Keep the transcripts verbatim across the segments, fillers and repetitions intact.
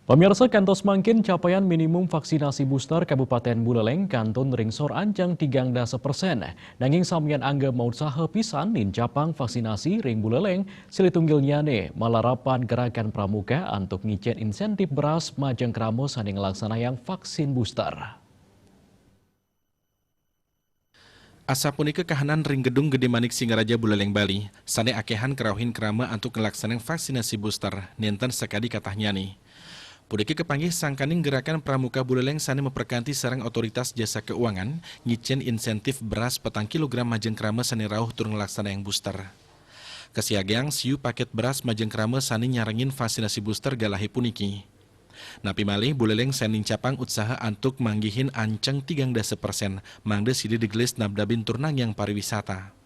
Pemirsa, kantos mangkin capaian minimum vaksinasi booster Kabupaten Buleleng kantun ringsor ancang tigang dasa persen. Nanging samian angga mausaha pisan nin capang vaksinasi ring Buleleng, silih tunggilnyane malarapan gerakan pramuka antuk ngicen insentif beras majeng krama sane nglaksanayang vaksin booster. Asapunika kahanan ring Gedung Gede Manik Singaraja Buleleng Bali, sane akehan kerauhin krama antuk nglaksanayang vaksinasi booster, nenten sakadi katahnyane. Punika kapanggih sangkaning gerakan pramuka Buleleng sane maperkanti sareng otoritas jasa keuangan, ngicen insentif beras petang kilogram majeng krama sane rauh tur nglaksanayang booster. Kasiagang siu paket beras majeng krama sane nyarengin vaksinasi booster galahe puniki. Napi malih, Buleleng sane nincapang utsaha antuk manggihin anceng tigang dasa persen, mangda sida digelis nabdabin tur nangyang pariwisata.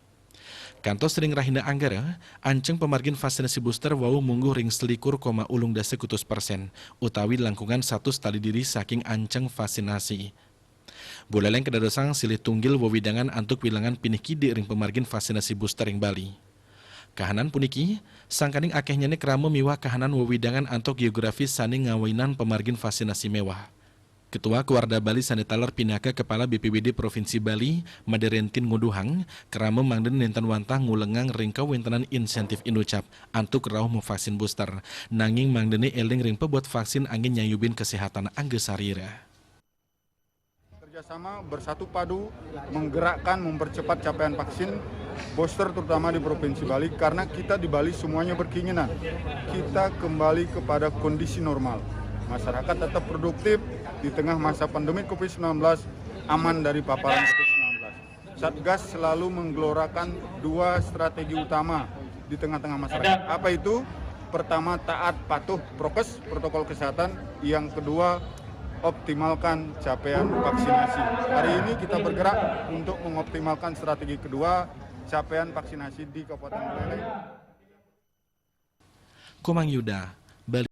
Kantos ring rahina Anggara, anceng pamargin vaksinasi booster wau mungguh ring selikur koma ulung dasa kutus persen, utawi langkungan satus tali diri saking anceng vaksinasi. Buleleng kadadosang silih tunggil wewidangan antuk wilangan pinih kidik ring pamargin vaksinasi booster ring Bali. Kahanan puniki, sangkaning akehnyane krama miwah kahanan wewidangan antuk geografis sane ngawinang pamargin vaksinasi mewah. Ketua Kewarda Bali sane taler pinaka Kepala B P B D Provinsi Bali, Made Rentin nguduhang, krama mangdane nenten wantah ngulengang ring kawentenan insentif inucap antuk rauh mavaksin booster, nanging mangdane eling ring pabuat vaksin anggen nyayubin kesehatan angga sarira. Kerjasama bersatu padu menggerakkan, mempercepat capaian vaksin booster, terutama di Provinsi Bali, karena kita di Bali semuanya berkeinginan kita kembali kepada kondisi normal. Masyarakat tetap produktif di tengah masa pandemi covid sembilan belas, aman dari paparan covid sembilan belas. Satgas selalu menggelorakan dua strategi utama di tengah-tengah masyarakat. Apa itu? Pertama, taat patuh prokes, protokol kesehatan. Yang kedua, optimalkan capaian vaksinasi. Hari ini kita bergerak untuk mengoptimalkan strategi kedua, capaian vaksinasi di Kabupaten Buleleng. Komang Yuda, Bali.